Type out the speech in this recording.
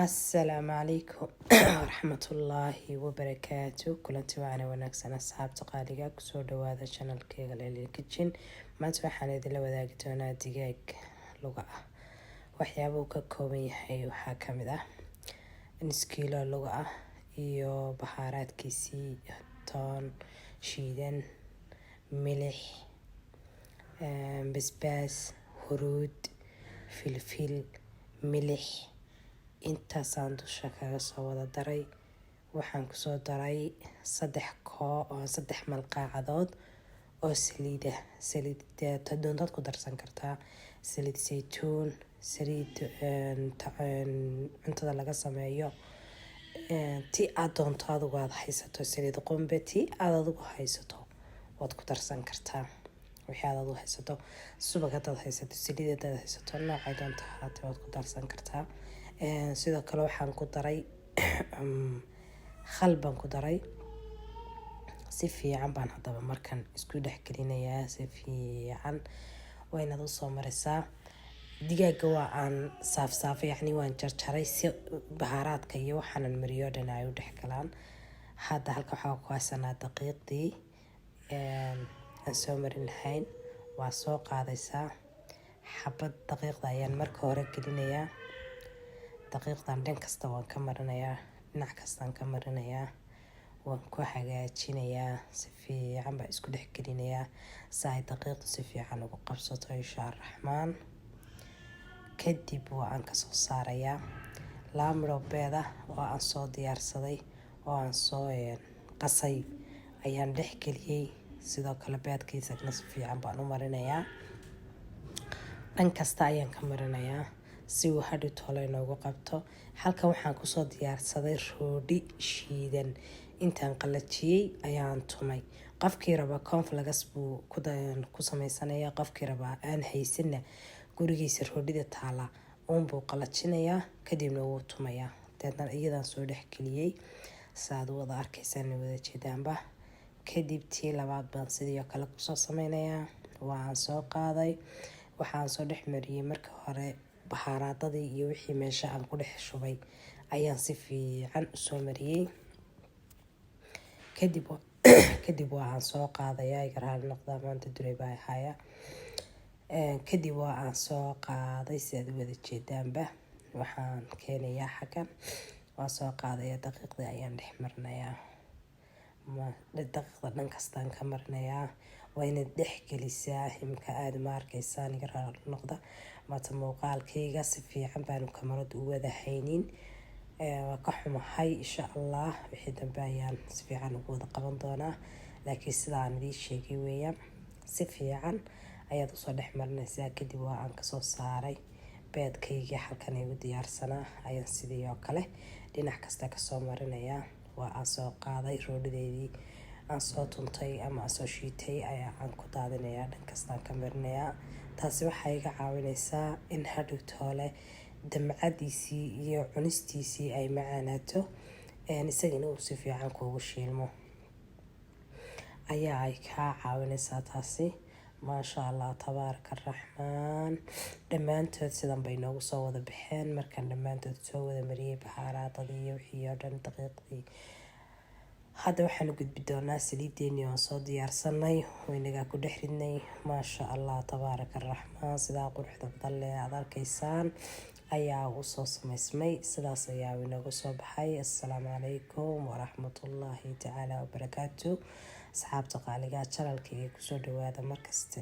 Asalaamu calaykum waraxmatullaahi wabarakaatu. Kulanti waana wanaagsan, asxaabta qaaliga. Kusoo dhawaada channelkeyga Lelin Kitchen. Maanta waxaan idinla wadaagi doonaa digaag luga ah. Waxyaaba uu ka kooban yahay waxaa kamid ah nus kiilo luga ah iyo bahaaraadkiisii: toon shiidan, milix, basbaas, huruud, filfil, milix. Intaasaan dusha kaga soo wada daray. Waxaan kusoo daray 3 malqaacadood oo saliida. Saliid doontaad ku darsan kartaa, saliid saytuun, saliid cuntada laga sameeyo, ti aad doonto adigu aad haysato, saliid qumbe, ti aad adigu haysato waad ku darsan kartaa. Wixii aad adigu haysato, subag hadaad haysato, saliid hadaad haysato, noocay doonto ahaatee waad ku darsan kartaa. Sidoo kale waxaan ku daray khal baan ku daray. Si fiican baan haddaba markan isku dhex gelinayaa. Si fiican waa inaad usoo marisaa digaaga. Waa aan saafsaafay, yacni waan jarjaray, si bahaaraadka iyo waxaanan mariyo dhan ay u dhex galaan. Hadda halka waxaa ku haysanaa daqiiqdii aan soo marin lahayn. Waa soo qaadaysaa xabad daqiiqda ayaan marka hore gelinayaa. Daqiiqdan dhan kasta waan ka marinayaa, dhinac kastaan ka marinayaa, waan ku hagaajinayaa. Si fiican baa isku dhex gelinayaa si ay daqiiqdu si fiican ugu qabsato, insha Araxmaan. Kadib waa aan kasoo saarayaa 2 midho beed ah oo aan soo diyaarsaday oo aan soo qasay ayaan dhex geliyey. Sidoo kale beedkiisana si fiican baan u marinayaa, dhan kasta ayaan ka marinayaa si uu hadhow toole inoogu qabto. Halkan waxaan kusoo diyaarsaday roodhi shiidan. Intaan qalajiyey ayaan tumay. Qofkii raba cornflakes buu ku sameysanaya. Qofkii rabaa aan haysanna, gurigiisa roodhida taala uunbuu qalajinayaa, kadibna wuu tumayaa. Deedna iyadaan soo dhexgeliyey, saaad wada arkaysaan, wada jeedaanba. Kadib tii labaad baan sidii oo kale kusoo sameynayaa. Waan soo qaaday, waxaan soo dhex mariyey marka hore bahaaraadadii iyo wixii meesha aan ku dhex shubay ayaan si fiican usoo mariyey. Kadib waa aan soo qaadayaa. Iga raali noqdaa, maanta duray baa haya. Kadib waa aan soo qaaday, si aad u wada jeedaanba. Waxaan keenayaa xaggan, waan soo qaadaya, daqiiqdii ayaan dhex marinayaa. Daqiiqda dhan kastaan ka marinayaa. Waa inaad dhex gelisaa. Imika aada ma arkaysaan, iga raali noqda. Maanta muuqaalkayga si fiican baanu kamarada u wada haynin, waa ka xumahay. Insha Allah wixii dambe ayaan si fiican ugu wada qaban doonaa, laakiin sida aan idiin sheegay weeyaan. Si fiican ayaad usoo dhex marinaysaa. Kadib waa aan kasoo saaray. Beedkaygii halkan igu diyaarsanaa ayaan sidii oo kale dhinac kasta kasoo marinayaa. Waa aan soo qaaday roodhideydii aan soo tuntay ama aan soo shiitay ayaa aan ku daadinayaa, dhan kastaan ka marinayaa. Taasi waxay iga caawineysaa in hadhow toole damcadiisii iyo cunistiisii ay macaanaato, isagana uu si fiican kuugu shiilmo ayaa ay kaa caawineysaa taasi. Maasha Allah, tabaaraka Araxmaan. Dhammaantood sidan bay noogu soo wada baxeen markaan dhammaantood soo wada mariyey bahaaraadadii iyo wixii oo dhan, daqiiqdii. Hadda waxaan u gudbi doonaa saliideennii oon soo diyaarsanay, waynagaa ku dhex ridnay. Maasha Allah, tabaaraka Araxmaan. Sidaa quruxda badan leh aad arkaysaan ayaa usoo samaysmay, sidaas ayaa inooga soo baxay. Assalaamu calaykum waraxmatullaahi tacaala wabarakaatu. Asxaabta qaaliga, channelkayga kusoo dhawaada markaste.